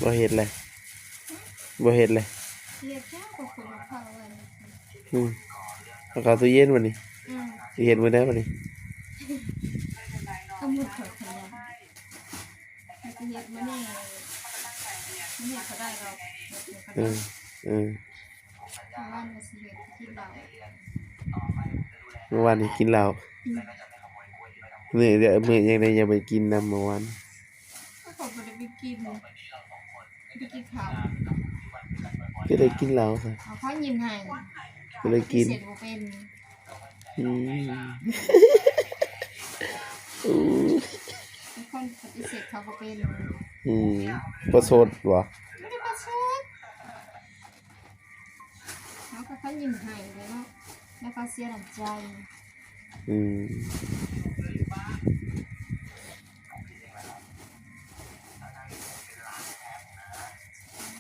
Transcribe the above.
ບໍ່ເຮັດແຫຼະ ບໍ່ເຮັດແຫຼະ ເຮັດຫຍັງກໍຄົນເຂົາອັນ ອືມ ເອົາເຂົ້າຕູ້ເຢັນບັດນີ້ ອືມ ຊິເຮັດມື້ໃດບັດນີ້ ກໍມື້ຂ້ອຍຂະຫຍັນ ຊິເຮັດມື້ນີ້ ມື້ນີ້ກໍໄດ້ດອກ ເຮັດມື້ ເອີ ເອີ ເມື່ອວານກໍຊິເຮັດກິນເຫຼົ້າ ເມື່ອວານນີ້ກິນເຫຼົ້າ ອືມ ມື້ ມື້ຫຍັງໄດ້ຍັງໄປກິນນຳເມື່ອວານ ຂ້ອຍບໍ່ໄດ້ໄປກິນ ບໍ່ໄດ້ກິນເຫຼົ້າ ຄືໄດ້ກິນເຫຼົ້າຊະ ເອົາ ເຂົາຍິ້ມໃຫ້ ກໍເລີຍກິນ ປະຕິເສດບໍ່ເປັນ ອືມ ອືມ ເປັນຄົນປະຕິເສດເຂົາບໍ່ເປັນ ອືມ ປະຊົດບໍ່ ບໍ່ໄດ້ປະຊົດ ເຮົາກໍເຂົາຍິ້ມໃຫ້ແລ້ວເນາະ ແລ້ວເຂົາເສຍນ້ຳໃຈ ອືມ